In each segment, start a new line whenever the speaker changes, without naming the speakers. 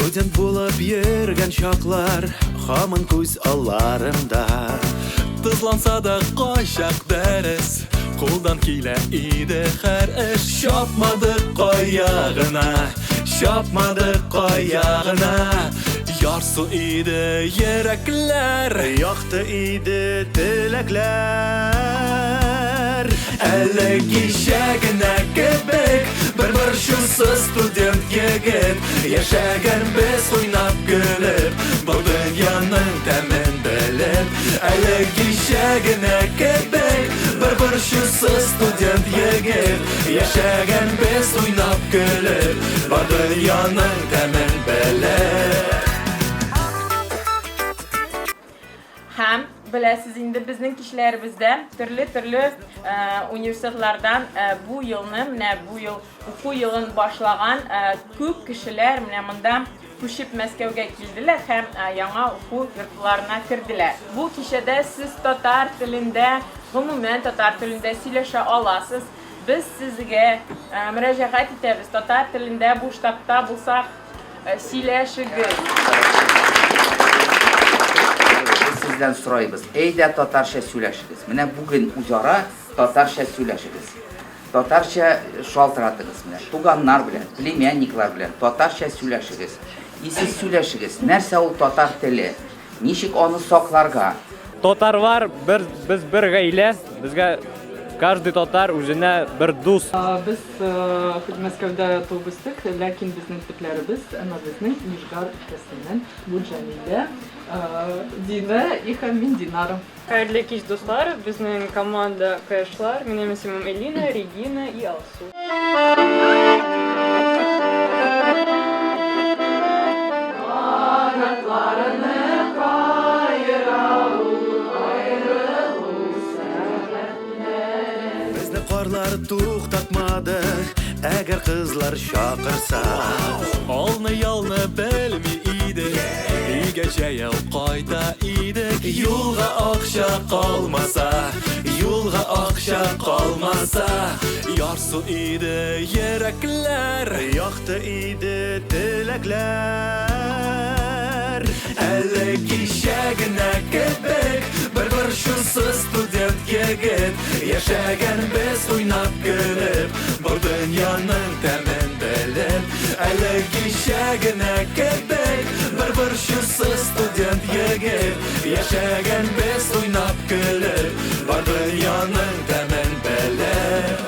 Студент булып йөргән чаклар һаман күз алларымда.
Тызланса да кайчак дәрес, кулдан килә иде һәр эш. Чапмадык кая гына, чапмадык кая гына. Ярсу иде йөрәкләр,
Якты иде теләкләр.
Әле кичә генә кебек, бер борчусыз студент егет. Яшәгән без уйнап көлеп, бу дөньяның тәмен белеп. Әле кичә генә кебек, бер борчусыз студент егет. Яшәгән без уйнап көлеп, бу дөньяның тәмен белеп.
Һәм беләсез инде, безнең кичләребездә төрле-төрле университетлардан бу елны, менә бу ел уку елын башлаган күп кешеләр менә монда күчеп Мәскәүгә килделәр һәм яңа уку йортларына керделәр. Бу кичәдә сез татар телендә, гомумән татар телендә сөйләшә аласыз. Без сезгә мөрәҗәгать итәбез, татар телендә бу штабта булсак, сөйләшегез.
Без сездән сорыйбыз, әйдә татарча сөйләшегез. Менә бүген үзара татарча сөйләшегез. Татарча шалтыратыгыз менә. Туганнар белән, племянниклар белән татарча сөйләшегез. И сез сөйләшегез, нәрсә ул татар теле? Ничек аны сакларга?
Татарлар бер, без бер гаилә, безгә каждый татар үзенә бер дус.
Без Мәскәүдә туып үстек, ләкин безнең төпләребез, әмма безнең Нижгар өлкәсеннән. Бу Джамилә, Динә и һәм мин Динара.
Хәерле кич, дуслар! Безнең команда Кэшлар. Минем исемем Элина, Регина и Алсу.
Канатларны каера ул аерылу сәгатьләре.
Безне карлар туктатмады, әгәр кызлар чакырса.
Алны-ялны белми идек, өйгә җәяү кайта идек. Юлга акча калмаса, юлга акча калмаса, ярсу иде йөрәкләр.
Якты иде теләкләр.
Әле кичә генә кебек, бер борчусыз студент егет. Яшәгән без уйнап көлеп, бу дөньяның тәмен белеп. Әле кичә генә кебек, бер борчусыз студент егет. Яшәгән без уйнап көлеп, бар дөньяның тәмен белеп.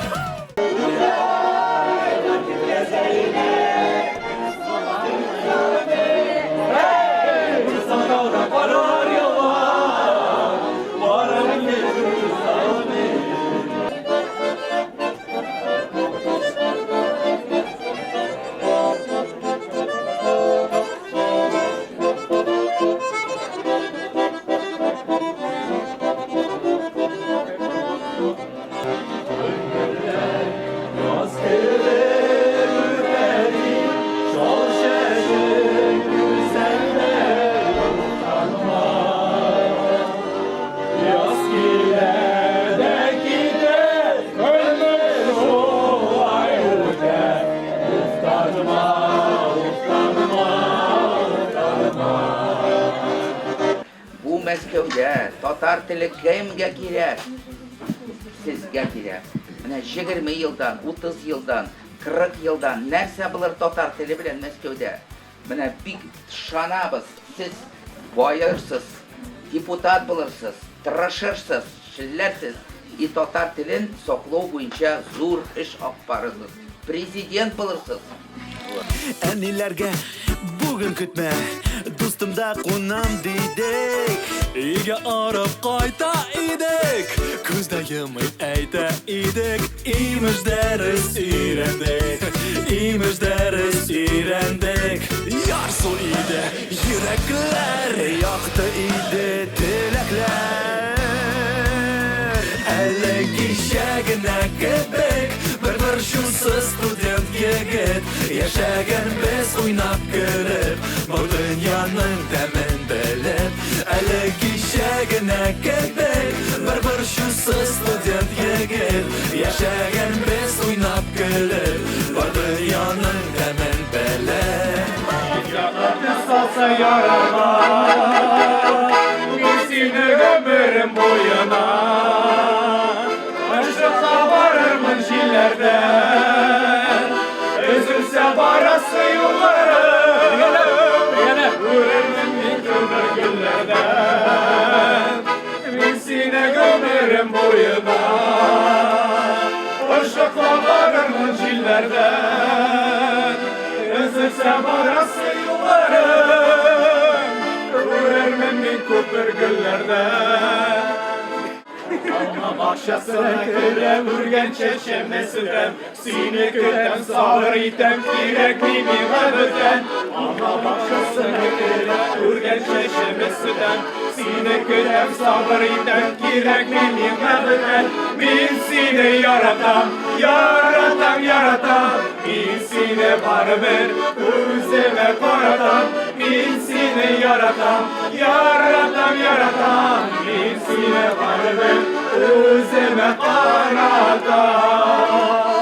Бу Мәскәүдә татар теле кемгә кирәк? Сезгә кирәк. Менә 20 елдан, 30 елдан, 40 елдан нәрсә булыр татар теле белән Мәскәүдә? Менә бик ышанабыз, сез баерсыз, депутат булырсыз, тырышырсыз, эшләрсез и татар телен саклау буенча зур эш алып барырсыз. Президент булырсыз.
Әниләргә бүген көтмә, дустымда кунам дидек.
Өйгә арып кайта идек, күз дә йомый әйтә идек. Имеш дәрес өйрәндек, имеш дәрес өйрәндек. Ярсу иде йөрәкләр,
Якты иде теләкләр.
Әле кичә генә кебек, бер борчусыз студент егет. Яшәгән без уйнап көлеп, бу дөньяның тәмен белеп. Әле кичә генә кебек, бер борчусыз студент егет. Яшәгән без уйнап көлеп, бар дөньяның тәмен белеп. барасы ярарга. Мин сине гомерем буена Ышыкка барырмын җилләрдән. Өзелсә барасы юлларым, Күрермен мин күмер гөлләрдән. Мин сине гомерем буена Ышыкка барырмын җилләрдән. Өзелсә барасы юлларым, Күрермен мин күпер гөлләрдән. Алма бакчасына керәм, үргән чәчемне сүтәм, Сине көтәм, сабыр итәм, кирәкми миңа бүтән. Алма бакчасына керәм, үргән чәчемне сүтәм, Сине көтәм, сабыр итәм, кирәкми миңа бүтән. Мин сине яратам, яратам, яратам. Мин сине барыбер үземә каратам. Мин сине яратам, яратам, яратам. Мин сине барыбер үземә каратам.